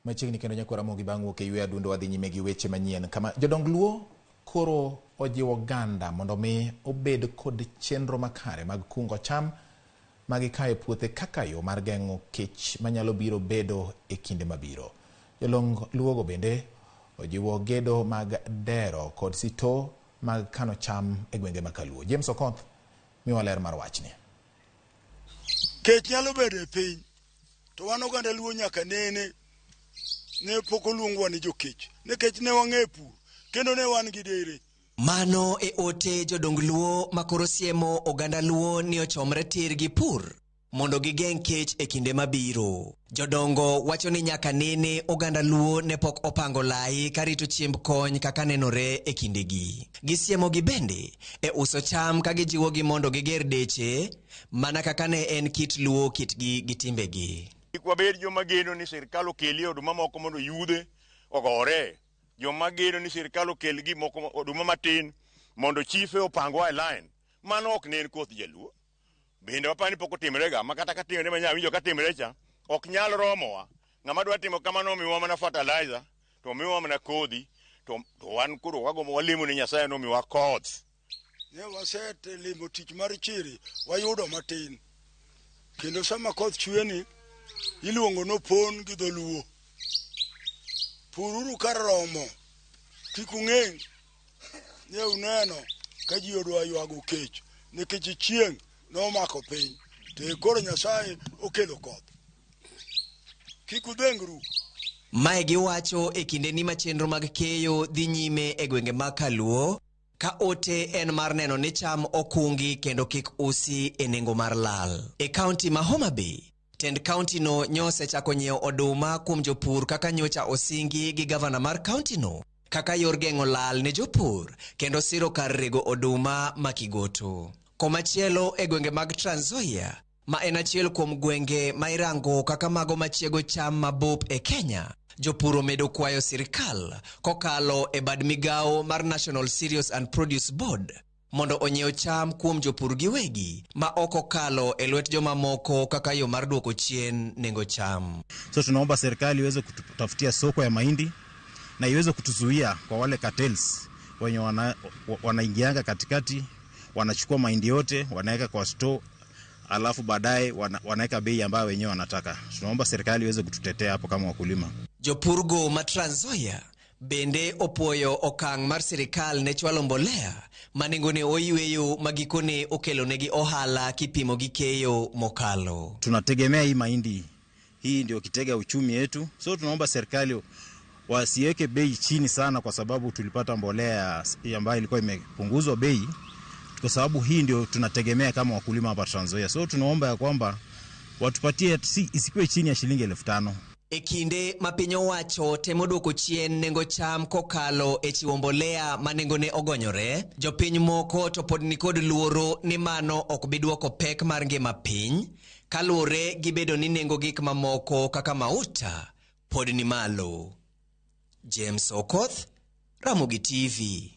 Machiegni kendo nyakwar Ramogi bang' wuok e ywe adundo wadhi nyime gi weche manyien kama jodong Luo koro ojiwo oganda mondo mi obed kod chenro makare mag kungo cham ma gikayo e puothe kaka yo mar geng'o kech manyalo biro bedo e kinde mabiro. Jolong Luogo bende ojiwo gedo mag dero kod sito mag kano cham e gwenge ma Kaluo. James Okoth miwa ler mar wachni. Kech nyalo bedo e piny, to wan oganda Luo nyaka nene ne pok oluongwa ni jokech, nikech ne wang'e pur kendo ne wan gi dere. Mano e ote jodong Luo ma koro siemo oganda Luo ni ochomre tir gi pur mondo gigeng' kech e kinde mabiro. Jodongo wacho ni nyaka nene oganda Luo ne pok opango lai karito chiemb kony kaka nenore e kindegi. Gisiemogi bende e uso cham ka gijiwogi mondo giger deche mana kaka ne en kit Luo kitgi gi timbegi. Kik wabed joma geno ni sirkal okelie oduma moko mondo yudhe ogore. Joma geno ni sirkal okel gimoko oduma matin mondo chife opangwa e line. Mano ok ne en koth jaluo. Bende waparo ni pok otimre ga ma kata ka timre ma nyawinjo ka timre cha ok nyal romowa. Ng'ama dwa timo kamano omiwa mana fertilizer to omiwa mana kodhi to wan koro wagombo walemo ne Nyasaye nomiwa koth. Ne waselimo tich mar chiri wayudo matin. Kendo sama koth chwe ni iluongo nopon gi dholuo. Pururu kar romo, kik ung'eng'. Ne uneno ka ji odwa ywago kech nikech chieng' nomako piny to koro Nyasaye okelo koth. Kik udhengru. Mae giwacho e kindeni ma chenro mag keyo dhi nyime e gwenge mag Kaluo ka ote en mar neno ni cham okungi kendo kik usi e nengo mar lal. E kaunti ma Homa Bay, tend kaunti no nyosechako nyiewo oduma kuom jopur kaka nyocha osingi gi gavana mar kaunti no kaka yor geng'o lal ne jopur kendo siro kar rego oduma ma Kigoto. Komachielo e gwenge mag Trans Nzoia, ma en achiel kuom gwenge ma irango kaka mago machiego cham mabup e Kenya, jopur omedo kwayo sirikal kokalo e bad migawo mar National Cereals and Produce Board mondo onyiew cham kuom jopur giwegi ma ok okalo e lwet jomamoko kaka yo mar duoko chien nengo cham. So tunaomba serikali iweze kututafutia soko ya mahindi na iweze kutuzuia kwa wale cartels wenye wanaingianga katikati, wanachukua mahindi yote wanaweka kwa store, alafu baadaye wanaweka bei ambayo wenyewe wanataka. Tunaomba serikali iweze kututetea hapo kama wakulima. Jopurgo ma Trans Nzoia bende opuoyo okang' mar sirikal ne chwalo mbolea ma nengone oyweyo ma gikone okelonegi ohala kipimo gi keyo mokalo. Tunategemea hii mahindi, hii ndio kitega uchumi yetu, so tunaomba serikali wasiweke bei chini sana, kwa sababu tulipata mbolea ambayo ilikuwa imepunguzwa bei, kwa sababu hii ndio tunategemea kama wakulima hapa Trans Nzoia. So tunaomba ya kwamba watupatie, si, isikuwe chini ya shilingi 5,000. E kinde ma piny owacho temo duoko chien nengo cham kokalo e chiwo mbolea ma nengone ogonyore, jopiny moko to pod nikod luoro ni mano ok bi duoko pek mar ngima piny kaluwore gi bedo ni nengo gik mamoko kaka mauta pod ni malo. James Okoth, Ramogi TV.